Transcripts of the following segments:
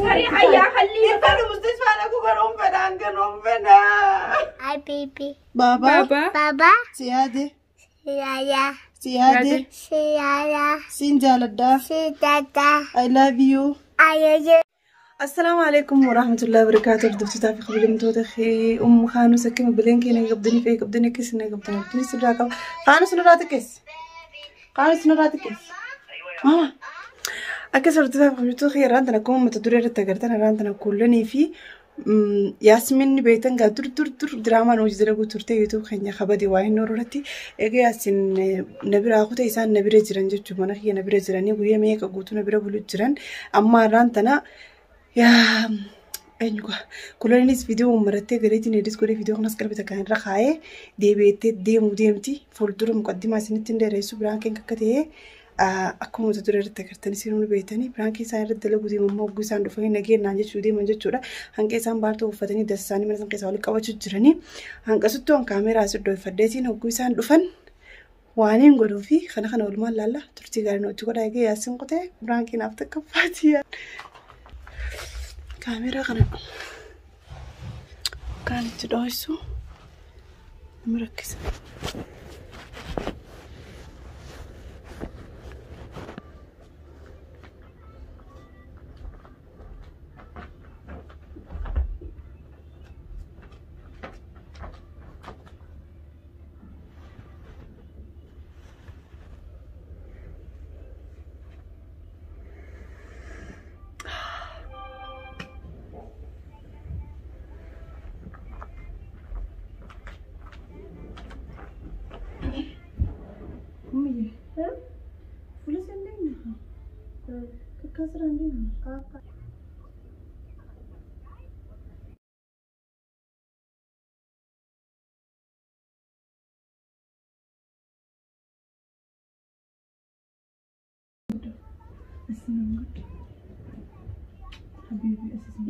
Mustari hayyaa hallii. Ifadhu mustashfaa dhaquu garuun fedhaan garuun fedhaa. Hi, baby. Baabaa. Baba. Baba. Si yaade. Yaya. Si yaade. Yaya. Siin jaaladhaa. Dada. I love you. Ayoyo. Assalaamu alaikum warahmatullahi wabarakatuh. Hordoftoota fi kabajamtoota kee ummu Kaanus akkuma bileen keenya qabdanii fi qabdanii akkasii na qabdan abdiin sirraa qaba. Kaanus nurraa xiqqeessi. Kaanus nurraa xiqqeessi. Maama. Akkas hordoftoota fi kabajamtoota kee irraan tana akkuma mata duree irratti agartan irraan tana kuullanii fi Yaasmin beektan gaa dur dur dur diraamaan hojii dalaguu turte YouTube keenya kabade waa hin irratti egaa Yaasin na biraa kute isaan na bira jiran jechuudha mana kiyya na bira jiranii guyyaa meeqa guutuu na bira bulu jiran amma irraan tana yaa eenyu gaa kulaniinis viidiyoo marattee gareetiin edit godhee viidiyoo kanas qalbii takkaan irra kaa'ee deebi'eettee deemuu deemti fuuldura muqaddimaa isinitti hin dheeressu biraan keenya akka ta'e akkuma mata duree irratti agartanii isin beektanii biraan keessaa irratti dalaguu deeman immoo hogguu isaan dhufanii nageenyaan jechuu deeman jechuudha. Hanqa isaan baartoo uffatanii dasa isaanii mana san keessaa walitti qabachuu jiranii hanqasuttuu an kaameeraa as iddoo hogguu isaan dhufan waan hin godhuu fi kana kana walumaan laalla turtii gaarii hojii godhaa eegee yaasin qotee biraan keenyaaf takka faatii. Kaameeraa kana kan itti dho'isu nama rakkisa. Ummiye. Fuula sen deemna. Kakkaasiraan deemna.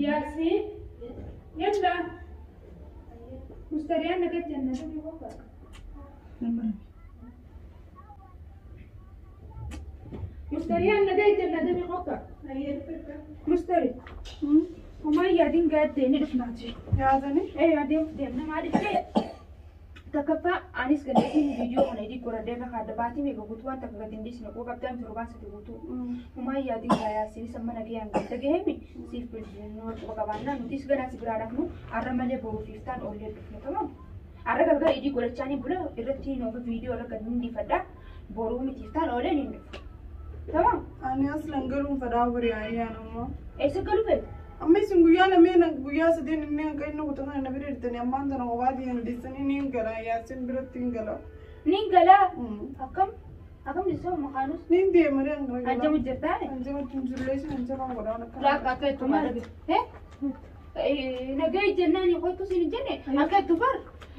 Yaasi. Yalla. Mustariyaan nagaa jannata ni qofa. Mustariyaan nagaa jannata ni qofa. Mustari. Homaa yaadiin gaaddee ni dhufnaati. Yaadanii? Ee yaadeen deemna maaliif ta'e? Takkaffaa anis ganeetiin viidiyoo kana edii godhadhee irra kaadda baatii meeqa guutuu waan takka gadi hin dhiisne qoo qabdaan torbaan sadi guutuu. Homaa yaadiin gaayaa amma nagayaan gadda gahemi siif bilbilinuu quba qabaannaa nutis ganaa si biraa dhaqnu arra malee boruuf iftaan oollee dhufnu tamam. Arra galgala edii godhachaanii bula irratti hin oofu viidiyoo irra gadi hin dhiifadha boruu miti iftaan oolee hin dhufu. Tamam. Ani aslan galuun fedhaa horii ayyaan ammoo. Eessa galu feetu? Amma isin guyyaa lameen guyyaa sadeen inni hanqa inni kutaa kana na bira jirtanii ammaan tana kophaa hin dhiisanii ni hin gala yaasin biratti hin gala. Ni galaa. Akkam? Akkam jecha makaanus? Ni deema ni hanga gala. Anjamu jirtaane? Anjama tunjullee isin anjama godhaan akka. Laakka akka itti maal Nagaa jennaan kottu siin jenne akka itti bar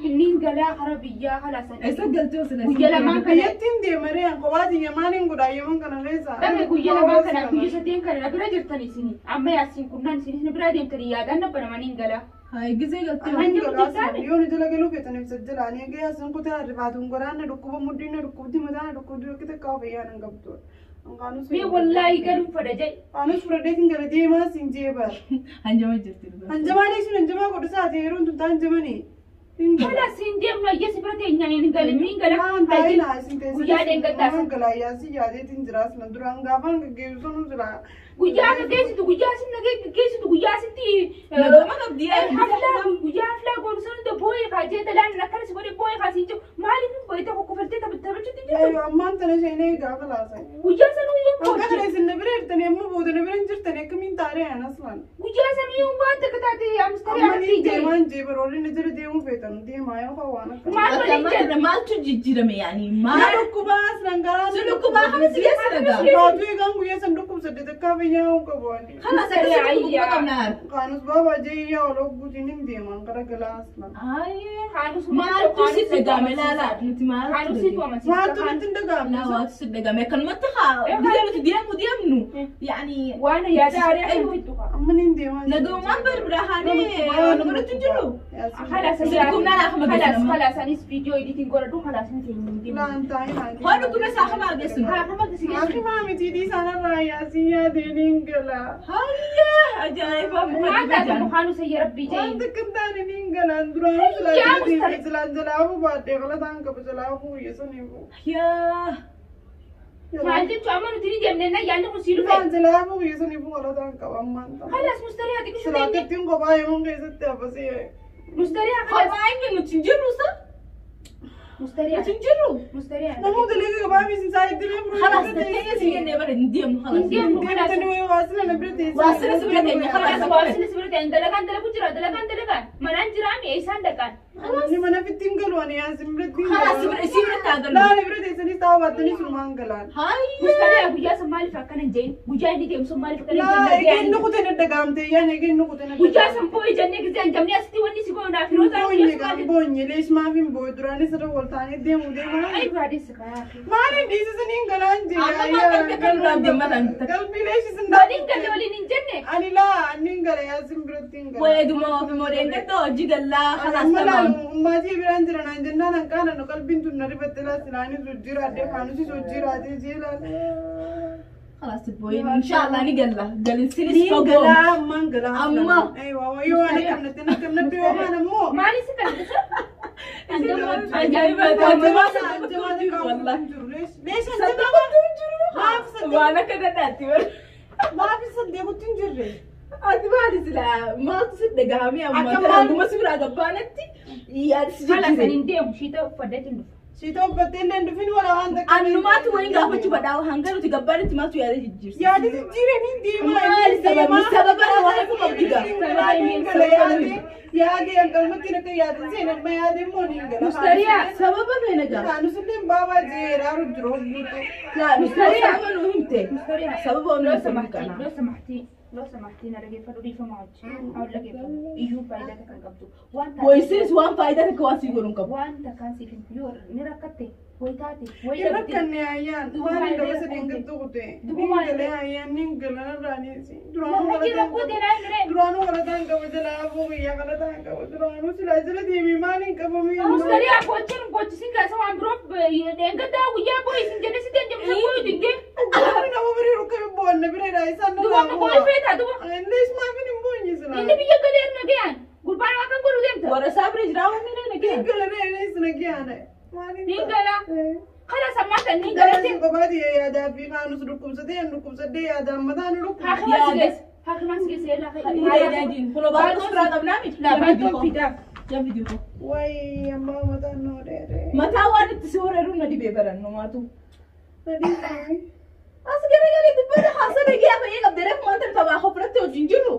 inni galaa kara biyyaa kalaasan. Eessa galtee osoo Guyya lamaan kana. Biyyatti hin deema ree kophaa maal hin godhaa yeman kana keessa. Dhabe guyya lamaan kana guyya sadeen kana na bira jirtan isini. Amma yaasiin kunnaan isinis na bira deemtanii yaadaan nabba namaan hin galaa. Haa gizee galtee Anjamu jirtaane? Yoo nu jala galuu feetaniif sajjalaanii egaa yaasin kutaa rifaatuun goraanna dhukkuba mudhiin na dhukkubdi mataa na dhukkubdi bakki takka of eeyyaan hin qabdu. Mee wallaahi galuun fedha jedhe. Anus fudhadheetiin gara deemaa siin jee bara. hanjama jirti. Hanjamaa sun hanjamaa godhu saate yeroon tun taan jamanii. Hin gala. Kalaas hin deemnu ayyees bira teenyaa hin galin hin gala. Maan taa'ina isin teessee. Guyyaa deeggaddaas. Maan galaa yaasi yaadeetiin jiraas na duraan gaafaan gaggeessu sunu jira. Guyyaa gaggeessitu guyyaa isin gaggeessitu guyyaa asitti. Nagama qabdi Haflaa guyyaa haflaa goonu sun hunda boo'ee kaajee dalaan akkanas godhe boo'ee kaasiin jiru maaliif hin boo'ee tokko kofaltee taphachuutti jiru. Ayyo ammaan tana isheen gaafa laasan. Guyyaa sanuu yoo Hanqa kana boo'e. isin na bira jirtanii amma booda na bira hin jirtanii akkamiin taaree an aslan. Guyyaa sanuu yoo waan takka taate amstari Amma ni arabbii jedhe. deemaan jee baroolli na jala deemuu feetan deemaa yoo kan waan akkana. Maal waliin jedhe? Maaltu jijjiirame yaani Na maal? dhukkubaa aslan garaa. Si dhukkubaa kana si geessa dhagaa. Baatuu eegaan guyyaa san dhukkubsadde takkaa fayyaa hin qabu ani. Kana sakka si dhukkuba qabna. Kaanus baabaa jee yaa ol ogguutiin hin deeman gara galaa aslan. Ayyee. Kaanus Maaltu si dhagame laala nuti maaltu Kaanusiitu amansiisa. Maaltu nutti hin dhaga'amne? Laa waatu si dhagame akkanumatti haa gizee nuti deemu deemnu yaani Waan yaada aarii akka fittu kaa. Amma ni deemaa. Nagaumaan barbira haanee waan godhatu jiru. خلاص Sirkumnaan akkuma خلاص geessu. خلاص anis viidiyoo editing godhadhu خلاص ni teenya. Laan taa'ee haa Hoodhu kuma isaa hamaa geessu. Haa kama si geessu. Hakimaa miti dhiisanarraa yaasiin yaadeen hin gala. Hayyaa ajaa'iba Maal taate mukaanuu sayya rabbii Waan jee. takka hin taane ni hin galaan duraanuu silaa Yaa jala deemee mustari. silaan jalaa baadhee galataan qaba jalaa buyya saniifuu. Yaa. Maal jechuun amma nuti ni deemne na yaadni kun sii dhufe. Silaan jalaa buyya saniifuu galataan qaba ammaan ta'a. خلاص mustariyaa xiqqishu Silaa teenye. akkattiin kophaa yeroon keessatti hafasee. Mustariyaa خلاص. Kophaa inni nuti hin jirru sa? Mustariyaa. Nuti hin jirru. Mustariyaa. Namoota illee gabaa miisin isaa itti reefu. خلاص tattee si jennee bara hin deemnu Hin خلاص. deemnu. Deemtanii wayii waasila na bira teessee. Waasila si bira teenya, خلاص خلاص. waasila si bira ta'e dalagaan dalagu jira dalagaan dalagaan manaan jira mi eessaan dhaqaan. Inni mana fitti hin galu ani yaasin biratti hin خلاص galu. si bira si bira taagallu. Laala bira teessanii taa'u baattanii sunumaan galaan. Hayyaa. Mustariyaa guyyaa sun maaliif akkana hin jeen guyyaa inni deemu sun maaliif akkana Laa hin eegeen jeen nuqute na dagaamte yaan eegeen nuqute na guyyaa sun boo'ee jennee gisee hin jamnee asitti wanni si goonaa fi roozaa Boonye guyyaa sun kan maaliif. boonye leesh maaf hin boo'e duraanis irra wal taanee deemu deemaa. Ay biraadis kayaa. Maaliin dhiisisanii hin galaan jee. Amma maal qalbii akka duraan deematan. Qalbii leeshisin Waliin galle waliin hin jenne. Ani laa ani hin gala yaasin biratti hin gala. Wayeeduma ofi moodeen gaddoo hojii gallaa خلاص Amma tamam. laal ummaatii biraan jira naan jennaan hanqaana nu qalbiin tun na rifatte laa silaanis hojjiiraadhe faanusis hojjiiraadhe jee laal. خلاص booyin inshallah ni galla. Galinsinis Niin fagoo. galaa ammaan galaa. Amma. Aywa yoo waan akkanatti akkanatti yoo kaan ammoo. Maaliif si kan dhisa? Ajaa'iba Anjamaa anjamaa anjamaa wallahi. Leeshan Saddeeqatu hin jiru. Maaf saddeeq- Waan akka dadhaatti bara. Maaf saddeequtti hin jirre. Ati maali silaa maaltu si dhagahamee amma Akka tana maal- hanguma si biraa gabbaanatti yaadi si Haala san jijjiire. hin deemu shiita uffadheetti hin dhufu. Shiita uffattee illee hin dhufin wala waan takka. Annumaatu wayin gaafachuu badhaa hanga nuti gabbaanitti maaltu yaada jijjiirsa. Yaadi jijjiire ni deemaa. Maali sababni sababa waan akka qabdi gaa. Yaadi hanqalmatti akka yaadin seen amma yaadi immoo ni gala. Mustariyaa. Sababa feena gaa. Kaanus illee baabaa jeeraa jiru hojjetu. Laa Mustariyaa. sababa nuu himte. Mustariyaa. Sababa لو nuu himte سمحتي kana. لو سمحتي لو سمحتي انا dhaggeeffadhu dhiifama wajjin hawla dhaggeeffadhu iyyuu faayidaa takka hin qabdu waan taate Boyisinis waan faayidaa takka waan sii godhu hin qabu. waan takkaan siif hin yoo ni rakkatte wayi taate wayi Hin dhabde rakkanne ayyaan maaliin daba sadeen gattu kute. Ni galee ayyaan ni gala narraaniisi. Duraanuu hajji rakkoo deemaa hin ree Duraanuu galataan qaba jalaa booyyaa galataan qaba duraanuu silaa jala deemee maaliin qabamee. Mustariyaa gochuun gochisiin kaasa waan biroo dheengaddaa guyyaa booyi sin jenne si deemsa booyi dingee Nama birii rukkame boonna bireedha isaan duba amma booyi feetaa duba Leesh maafin hin boonye silaa. inni biyya galee nagayaan gurbaan waa kan godhu deemta Warra isaa bira jiraa waan miidhagina Ni gee. gala reelee sina giyaana. Maaliin ni gala خلاص ammaa ni galate Galaan kophaati yaadaa fi kaanus dhukkubsatee dhukkubsadee yaadaan mataan dhukkubsatee. Hakimaa si geesse hakimaa si geesse yellaa Kunoo baattuu biraa qabnaa miti. Laa baattuu fidaa. Jan fidii koo. Wayi ammaa mataan noo dheeree. Mataa waan itti si horeeru na dhibee barannu maatu. Nadhiisanii. As garagalee dubbata haasa dhagee fayyee qabdee reefu maanta taphaa ofirratti hojiin jirru.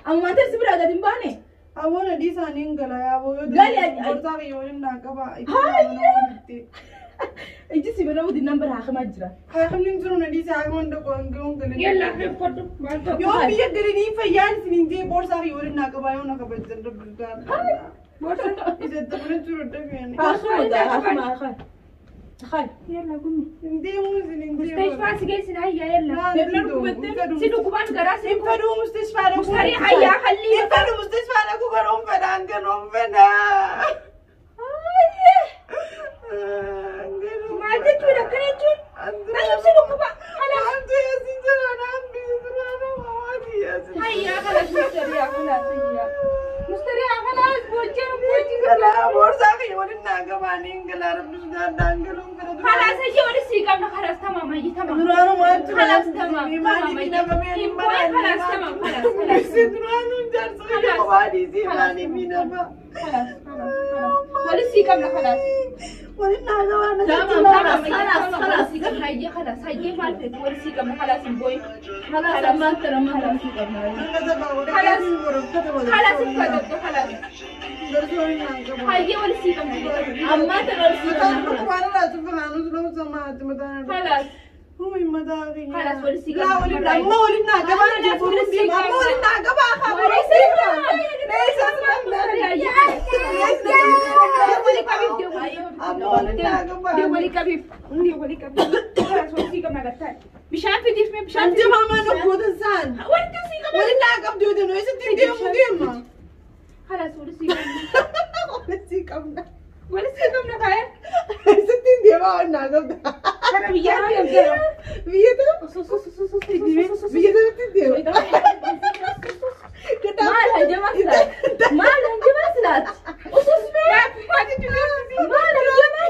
Amma maanta si biraa gadi hin baane. Aboo nadhiisaanii hin gala yaaboo yoo Gali ai- gorsaa kiyya waliin naa qaba. Hayya! Iji si bira wadiin nan bira haakamaa jira. Haakimni hin jiru nadhiisa haakima hin dhaqu hanga'uun galee. Yellaa feeffadhu baattuu. Yoo biyya galanii fayyaan isiniin jee boorsaa kiyya waliin naa qaba yoo na kabajjan rabbi Isa dabala jiru dafeen. Haakima gaa haakima haakima. Haakima. Yellaa gummi. Hin deemuu isiniin Mustashfaa si geessin hayyaa yellaa. Si dhukkubaan garaa si Hin fedhuu mustashfaa dhaquu. Mustarii hayyaa hallii. Hin fedhuu mustashfaa dhaquu garuu hin fedha hanganuu hin fedha. Maal jechuudha akkana jechuun? Tayyib si dhukkuba. Kalaas. Maaltu yaasin jira naan biyya duraanuu hawaati yaasin. Hayyaa kalaas mustariyaa kalaas hayyaa. Mustariyaa kalaas boojjeen boojjii. Galaa boorsaa kiyya waliin naa qabaanii hin galaa rabbi sodaadhaa hin galuun fedha Kalaas hayyaa waliin sii qabna kalaas tamaam hayyi tamaam. Duraanuu maaltu Kalaas tamaam tamaam maaliif nama hayyi. Hin boo'in kalaas tamaam kalaas kalaas. Duraanuu jaarsa kiyya kophaa dhiisee maaliif nama. Kalaas kalaas kalaas. Waliin sii qabna kalaas. Waliin naa qabaa na Tamam, Tamaam خلاص، خلاص. hayya kalaas hayyee maal feetu waliin sii qabna kalaas hin boo'in. خلاص ammaan tana ammaan tana si qabnaa. خلاص uffata kalaas. Hayyee waliin sii qabna. Ammaan tana si qabnaa. Kalaas. Bishaan fidiif mee bishaan fidiif. Wanti sii Waliin naa qabdu yoo ta'u eessatti deemu deema. Halas walitti qabna. Walitti qabna. Walitti qabna kaayee. Eessatti deemaa waan naa qabda. Kara biyyaa deemtee. Biyya tam? Biyya tamitti deema. Maal hanjamaa silaati? Maal hanjamaa silaati? Usus mee? Maal hanjamaa?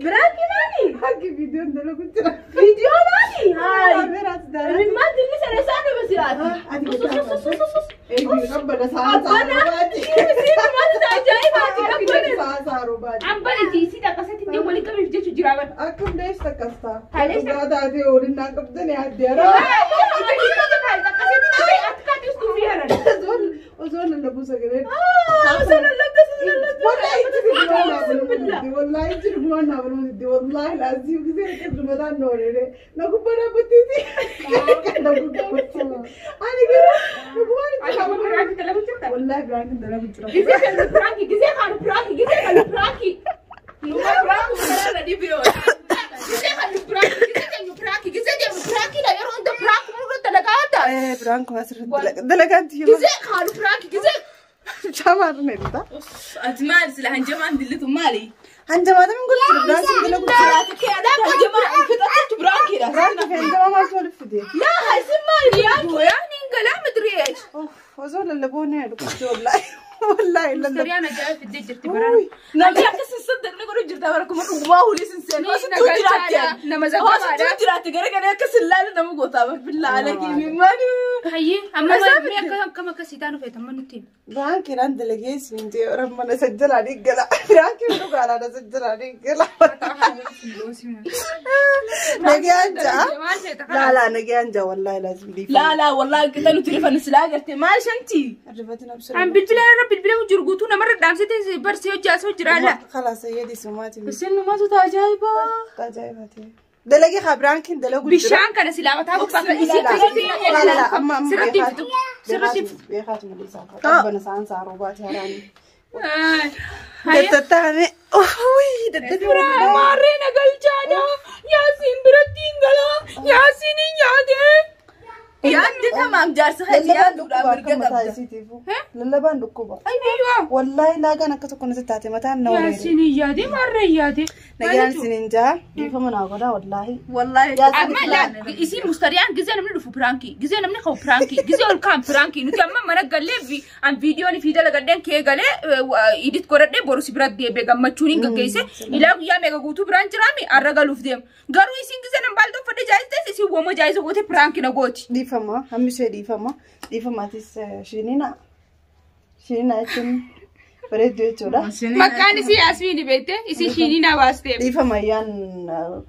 Biraanki maali? Harki viidiyoon dalagu jira. Viidiyoo maali? Hayi. Kaameraas daraa. Maal dilli sana isaan dhufe silaati? Ati Usus usus usus usus. Eeyyuu qabbana sa'a Abbana. sa'a Isiin maal ajaa'ibaati qabbana. Sa'a sa'a roobaati. Amma isii akkasitti illee waliin qabeef jechuun jira bara. Akkam dees takkas ta'a. Halees Dhugaa taatee waliin naa qabdan yaadde yeroo. Osoo lallabuu sagalee. Osoo lallabda osoo lallabda. Wallahi jiru gumaan naa baluu didde wallahi laazim gisee rakkas mataan na oreere na gubbaa dhaabbatteeti na gubbaa ani garuu na gubbaan itti wallahi biraan dalagu jira. Biraan kun asirratti dalagaan tiyya. Shamarran hedduu. Ati maal sila hanjamaan dillitu maali? Hanjamaa min godhu jira biraan kun dalagu jira. Hanjamaa fixattu biraankiidha. Biraan kun hanjamaa maaltu waliif fide? Laa isin maali biraanki? Osoo lallaboo ni dhukkubte wallahi. Wallahi lallaboo. Namni akka sassaddaqni godhu jirta bara kuma dhugumaa hulii sin seenu. Hoosituu jiraatte. Hoosituu jiraatte gara galee akka sin laalu nama gootaa bar billaa alakii maali? Biraankiidhaan dalagee siin jee mana sajjalaa ni gala. Biraankiin dhugaadhaan sajjalaa ni gala. Nagayaan ja'a. Laalaa nagayaan ja'a wallahi laazim dhiifama. Laa laa wallahi kita nuti rifannu silaa garte maal shanti? Rifatin absira. An bilbila irra bilbila jiru guutuu namarra dhaamsitee barsee hojjaasoo jiraala. Khalaas ayyadi sumaati. Isin numatu taajaa'iba. Ajaa'ibaati. Dalagee haa biraankiin dalagu jira. Bishaan kana silaa mataa gubbaa kan isii Laalaa amma amma sirriitti fitu. Sirriitti fitu. Beekaatu malee isaa qabbana isaan saaruu baate haraani. Dattataame. Uy, dattataame. Maarree na galchaadha. Yaasiin biratti hin galaa. Yaasiin hin nyaatee. Yaaddi tamaam jaarsa keeti Lallabaan yaadduudhaan dhukkuba mirga akka mataa qabda. isiitiifu. Lallabaan dhukkuba. Ayyoo. Wallaahi laagaan akka tokko natti taate mataan na wareere. Yaasiin hin yaadee maarree hin yaadee. Nagaan isiniin jaa dhiifama naa godhaa wallaahi. Wallahi. Amma laa isii mustariyaan gizee namni dhufu piraankii gizee namni ka'u piraankii gizee ol kaan piraankii nuti amma mana gallee an viidiyoon fi dalagadheen kee galee idit godhadhee boru si bira deebi'e gammachuun hin gaggeesse ilaa guyyaa meeqa guutuu biraan jiraami arra galuuf deema garuu isiin gizee nan baal uffadhe jaayiste isiin wooma jaayise goote piraankii na gooti. Dhiifama hammi ishee dhiifama dhiifamaatis shiinina shiinina jechuun bareedduu jechuudha. Maqaan isii Yaasmiini beekte isii shiinina baaste. Dhiifama ayyaan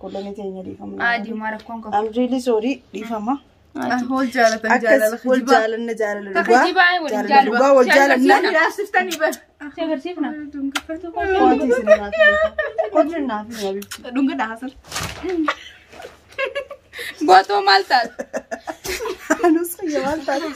kullanii teenya dhiifama. Adii maara rakkoon qabu. I'm really sorry dhiifama. Wal jaalatan jaalala Akkas wal jaalanna jaalala Takka dhugaa. jibaa wal Jaalala jaalala. dhugaa wal jaalanna. Yaasiftanii bar. Si agarsiifna. Wanti isin naaf Wanti naaf hin habibti. Dhunga dhahasan. Gootoo maal taate? Anus xiyya maal taate?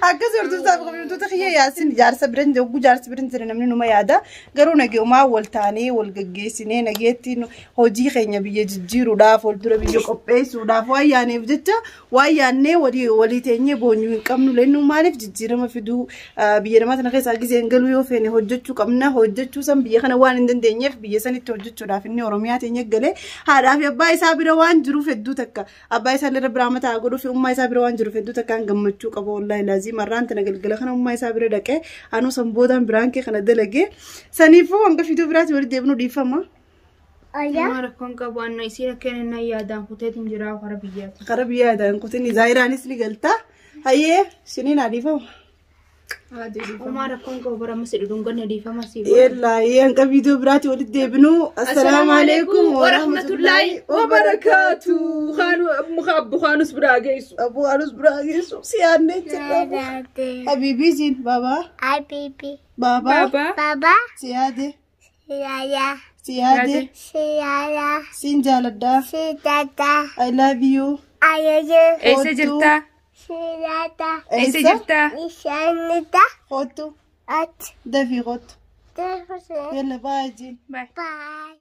Akkas hordoftoota qabamtoota xiyya yaasin jaarsa biran jiru jaarsa biran jira namni numa yaada garuu nageenyumaa wal taanee wal gaggeessinee nageetti hojii keenya biyya jijjiiruudhaaf wal dura biyya qopheessuudhaaf waan yaaneef jecha waan yaannee walii walii teenyee boonyuu hin qabnu lennu maaliif jijjiirama fiduu biyya namaa tana keessaa gizeen galuu yoo feene hojjechuu qabna hojjechuu san biyya kana waan hin dandeenyeef biyya sanitti hojjechuudhaaf inni Oromiyaa teenya galee haadhaa fi abbaa isaa bira waan jiruuf hedduu takka abbaa isaa illee biraa mataa godhuu fi ummaa isaa bira waan jiruuf hedduu takkaan gammachuu qaba wallahi laazim har'aan tana galgala kana ummaa isaa bira dhaqee anuu san boodaan biraan kee kana dalagee saniifuu hanga fiduu biraatti walitti deebinu dhiifama. Maara rakkoon qabu anna isiin akka inni yaadaan kuteetiin jira hara biyyaati. Kara biyya yaadaan kutin zaayiraanis ni galta. Hayyee shiniin haa dhiifamu. Maara rakkoon qabu bara amma si dhudhunganne dhiifama si. Yellaa hanga viidiyoo biraatti walitti deebinu. Assalaamu alaikum warahmatullaahi wabarakaatu. Abbu Kaanus biraa geessu. Abu Kaanus biraa geessu si yaadne jira. Habiibii siin baabaa. Habiibii. Baabaa. Baabaa. Si yaade. Siyaaya. Si yaade. Siyaaya. Siin jaaladha. Si dada. I love you. Ayeeyyee. Eessa jirta? Siyaada. Eessa jirta? Ishaanida. Kootu. Ati. Dafii kootu. Dafii. Yalla baay'ee. Bye. Bye.